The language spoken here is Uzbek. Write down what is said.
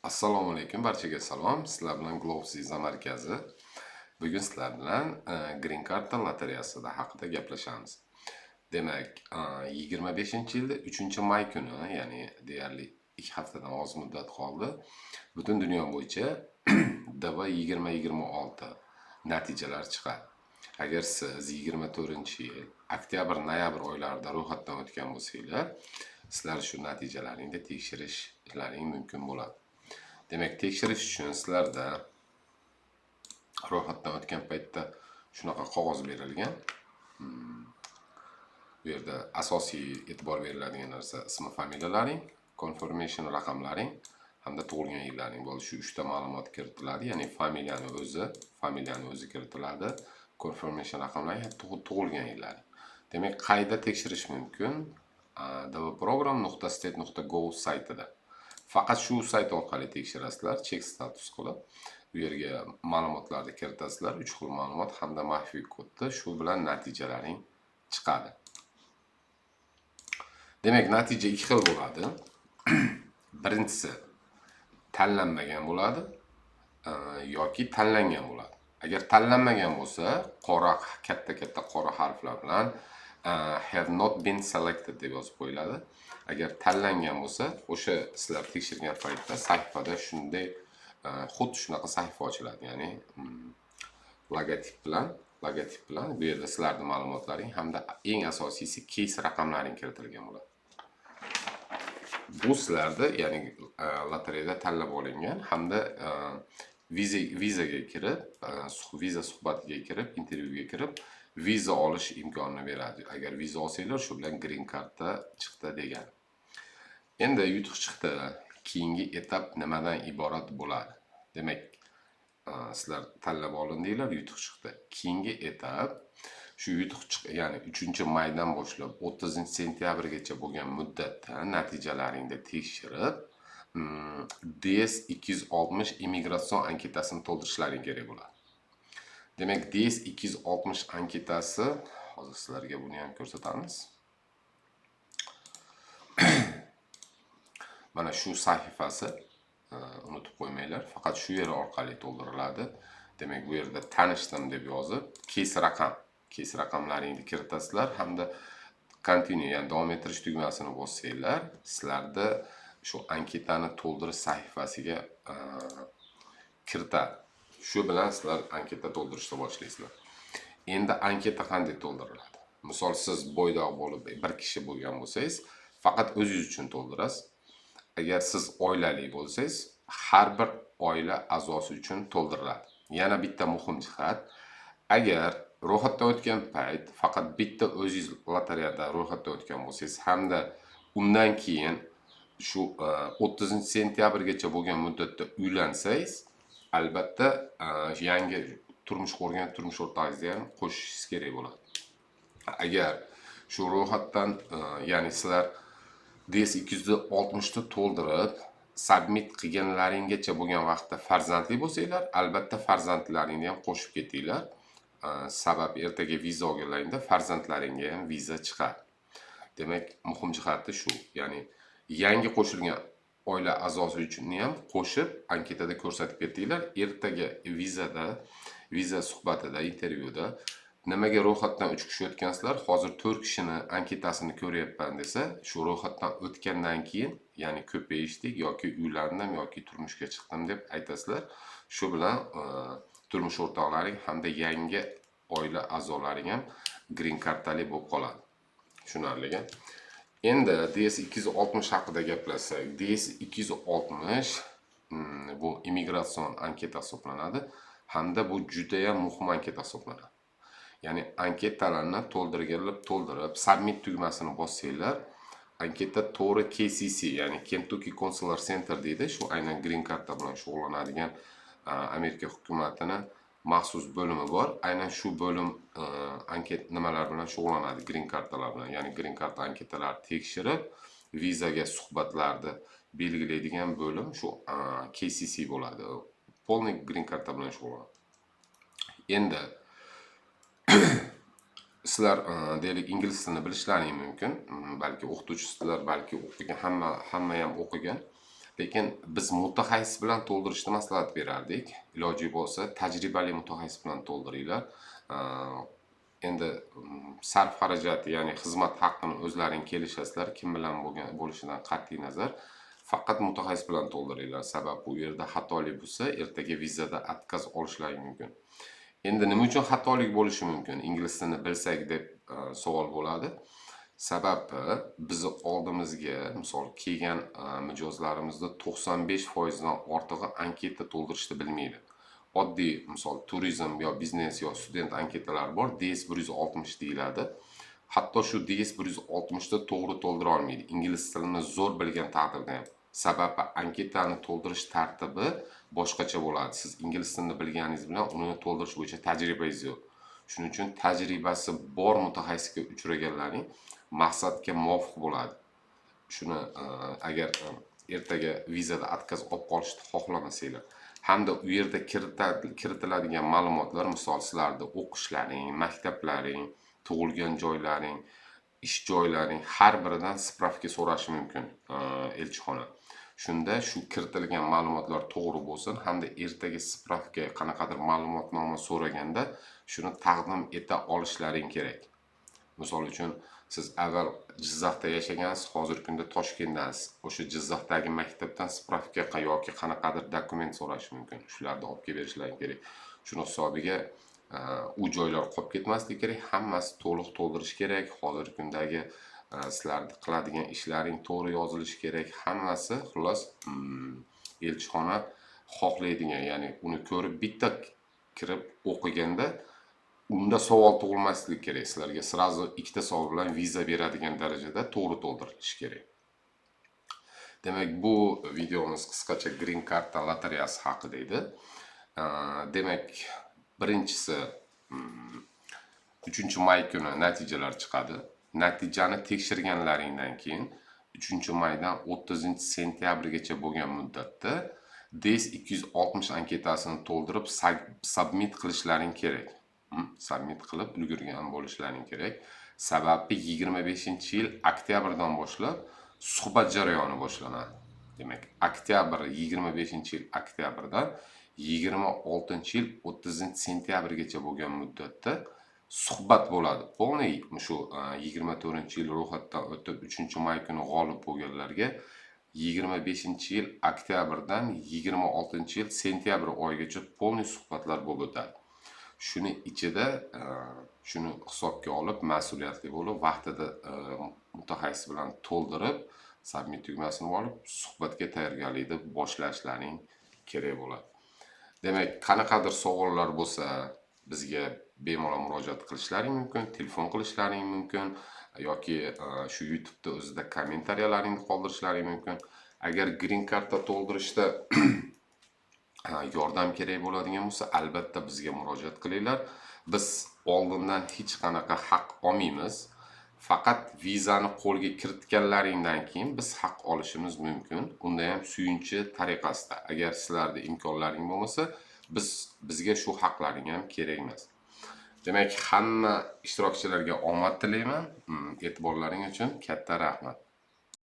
Assalomu alaykum, barchaga salom. Sizlar bilan Globus Viza markazi. Bugun sizlar bilan Green Card lotereyasida haqida gaplashamiz. Demak, 25-yilda 3-may kuni, ya'ni deyarli 2 haftadan oz muddat qoldi. Butun dunyo bo'yicha DV 2026 natijalar chiqadi. Agar siz 24-yil oktyabr, noyabr oylarida ro'yxatdan o'tgan bo'lsanglar, sizlar shu natijalaringni tekshirishlaring mumkin bo'ladi. Demak, tekshirish uchun sizlarda ro'yxatdan o'tgan paytda shunaqa qog'oz berilgan. Bu yerda asosiy e'tibor beriladigan narsa ismi, familiyalaring, confirmation raqamlaring hamda tug'ilgan yillaring bo'ldi. Shu uchta ma'lumot kiritiladi, ya'ni familiyani o'zi kiritiladi, confirmation raqamlari, tug'ilgan yillaring. Demak, qayda tekshirish mumkin? dvprogram.state.gov saytida. Faqat shu sayt orqali tekshirasizlar, check status qilib, u yerga ma'lumotlarni kiritasizlar, uch xil ma'lumot hamda maxfiy kodni, shu bilan natijalaring chiqadi. Demak, natija ikki xil bo'ladi. Birinchisi tanlanmagan bo'ladi yoki tanlangan bo'ladi. Agar tanlanmagan bo'lsa, qora, katta katta qora harflar bilan "have not been selected" deb yozib qo'yiladi. Agar tanlangan bo'lsa, o'sha sizlar tekshirgan paytda sahifada shunday xuddi shunaqa sahifa ochiladi, ya'ni logotip bilan. Bu yerda sizlarni ma'lumotlaring hamda eng asosiysi case raqamlaring kiritilgan bo'ladi. Bu sizlarni, ya'ni lotereyada tanlab olingan hamda vizaga kirib, viza suhbatiga kirib, intervyuga kirib, viza olish imkonini beradi. Agar viza olsanglar, shu bilan green cardda chiqdi degani. Endi yutuq chiqdi. Keyingi etap nimadan iborat bo'ladi? Demak, sizlar tanlab olindinglar, yutuq chiqdi. Keyingi etap shu yutuq ya'ni 3-maydan boshlab 30-sentyabrgacha bo'lgan muddatda natijalaringni tekshirib, DS 260 immigratsion anketasini to'ldirishlaring kerak bo'ladi. Demak, DS 260 anketasi, hozir sizlarga buni ham ko'rsatamiz. Mana shu sahifasi, unutib qo'ymanglar, faqat shu yer orqali to'ldiriladi. Demak, bu yerda "tanishdim" deb yozib, case raqamlaringni kiritasizlar hamda "continue", ya'ni davom ettirish tugmasini bossanglar, sizlarda shu anketani to'ldirish sahifasiga kiritadi. Shu bilan sizlar anketa to'ldirishni boshlaysizlar. Endi anketa qanday to'ldiriladi? Misol, siz bo'ydoq bo'lib bir kishi bo'lgan bo'lsangiz, faqat o'zingiz uchun to'ldirasiz. Agar siz oilali bo'lsangiz, har bir oila a'zosi uchun to'ldiriladi. Yana bitta muhim jihat: agar ro'yxatdan o'tgan payt faqat bitta o'zingiz lotereyada ro'yxatdan o'tgan bo'lsangiz hamda undan keyin shu 30-sentyabrgacha bo'lgan muddatda uylansangiz, albatta yangi turmush qurgan turmush o'rtog'ingizni ham qo'shishingiz kerak bo'ladi. Agar shu ro'yxatdan, ya'ni sizlar DS 260 ni to'ldirib, submit qilganlaringgacha bo'lgan vaqtda farzandli bo'lsanglar, albatta farzandlaringni ham qo'shib ketinglar. Sabab ertaga viza olganlaringda farzandlaringga ham viza chiqadi. Demak, muhim jihati shu, ya'ni yangi qo'shilgan oila a'zosi uchun ham qo'shib anketada ko'rsatib ketinglar. Ertaga vizada, viza suhbatida, intervyuda "Nimaga ro'yxatdan uch kishi o'tgansizlar, hozir to'rt kishini anketasini ko'ryapman?" desa, shu ro'yxatdan o'tgandan keyin, ya'ni ko'payishdik yoki uylandim yoki turmushga chiqdim deb aytasizlar. Shu bilan turmush o'rtoqlaring hamda yangi oila a'zolaring ham green kartali bo'lib qoladi. Tushunarli. Endi DS 260 haqida gaplashsak, DS 260 bu immigratsion anketa hisoblanadi hamda bu judayam muhim anketa hisoblanadi. Ya'ni anketalarni to'ldirganlab to'ldirib, submit tugmasini bossanglar, anketa to'g'ri KCC, ya'ni Kentucky Consular Center deydi, shu aynan green karta bilan shug'ullanadigan Amerika hukumatini maxsus bo'limi bor. Aynan shu bo'lim anket nimalar bilan shug'ullanadi? Green kartalar bilan, ya'ni green karta anketalarini tekshirib, vizaga suhbatlarni belgilaydigan bo'lim shu KCC bo'ladi. Полный green karta bilan shug'ullanadi. Endi sizlar, deylik, ingliz tilini bilishlaring mumkin. Balki o'qituvchisizlar, balki o'qigan, hamma ham o'qigan. Lekin biz mutaxassis bilan to'ldirishni maslahat berardik. Iloji bo'lsa, tajribali mutaxassis bilan to'ldiringlar. Endi sarf xarajati, ya'ni xizmat haqqini o'zlaring kelishasizlar, kim bilan bo'lgan bo'lishidan qat'iy nazar, faqat mutaxassis bilan to'ldiringlar. Sababi u yerda xatolik bo'lsa, ertaga vizada отказ olishlari mumkin. Endi nima uchun xatolik bo'lishi mumkin ingliz tilini bilsak, deb savol bo'ladi. Sababi bizni oldimizga, misol, kelgan mijozlarimizda 95 foizdan ortig'i anketa to'ldirishni bilmaydi. Oddiy, misol, turizm yo biznes yo student anketalari bor, DS 160 deyiladi. Hatto shu DS 160da to'g'ri to'ldira olmaydi, ingliz tilini zo'r bilgan taqdirda ham. Sababi anketani to'ldirish tartibi boshqacha bo'ladi. Siz ingliz tilini bilganingiz bilan uni to'ldirish bo'yicha tajribangiz yo'q. Shuning uchun tajribasi bor mutaxassisga uchraganlaring maqsadga muvofiq bo'ladi. Shuni agar ertaga vizada отказ olib qolishni xohlamasanglar hamda u yerda kiritiladigan ma'lumotlar, misol, sizlarni o'qishlaring, maktablaring, tug'ilgan joylaring, ish joylaring, har biridan справка so'rashi mumkin elchixona. Shunda shu kiritilgan ma'lumotlar to'g'ri bo'lsin hamda ertaga справка, qanaqadir ma'lumotnoma so'raganda shuni taqdim eta olishlaring kerak. Misol uchun, siz avval Jizzaxda yashagansiz, hozirgi kunda Toshkentdasiz. O'sha Jizzaxdagi maktabdan справка yoki qanaqadir dokument so'rashi mumkin. Shularni olib kelib berishlaring kerak. Shuni hisobiga u joylar qolib ketmasligi kerak, hammasi to'liq to'ldirish kerak. Hozirgi kundagi sizlarni qiladigan ishlaring to'g'ri yozilishi kerak. Hammasi, xullas, elchixona xohlaydigan, ya'ni uni ko'rib, bitta kirib o'qiganda unda savol tug'ilmasligi kerak. Sizlarga сразу ikkita savol bilan viza beradigan darajada to'g'ri to'ldirilishi kerak. Demak, bu videomiz qisqacha green karta lotereyasi haqida edi. Demak, birinchisi, 3 may kuni natijalar chiqadi. Natijani tekshirganlaringdan keyin 3 maydan 30 sentyabrgacha bo'lgan muddatda DS 260 anketasini to'ldirib, submit qilishlaring kerak. Submit qilib ulgurgan bo'lishlaring kerak. Sababi 25-yil oktyabrdan boshlab suhbat jarayoni boshlanadi. Demak, oktyabr, 25-yil oktyabrdan 26-yil 30 sentyabrgacha bo'lgan muddatda suhbat bo'ladi. Полный shu 24-yil ro'yxatdan o'tib, 3 may kuni g'olib bo'lganlarga 25-yil oktyabrdan 26-yil sentyabr oyigacha полный suhbatlar bo'lib o'tadi. Shuni ichida shuni hisobga olib, mas'uliyatli bo'lib, vaqtida mutaxassis bilan to'ldirib, submit tugmasini olib, suhbatga tayyorgarlikni boshlashlaring kerak bo'ladi. Demak, qanaqadir savollar bo'lsa, bizga bemalol murojaat qilishlaring mumkin, telefon qilishlaring mumkin yoki shu YouTubeda o'zida kommentariyalaringni qoldirishlaring mumkin. Agar green karta to'ldirishda yordam kerak bo'ladigan bo'lsa, albatta bizga murojaat qilinglar. Biz oldindan hech qanaqa haq olmaymiz. Faqat vizani qo'lga kiritganlaringdan keyin biz haq olishimiz mumkin. Unda ham suyunchi tariqasida. Agar sizlarda imkonlaring bo'lmasa, bizga shu haqlaring ham kerak emas. Demak, hamma ishtirokchilarga omad tilayman. E'tiborlaring uchun katta rahmat.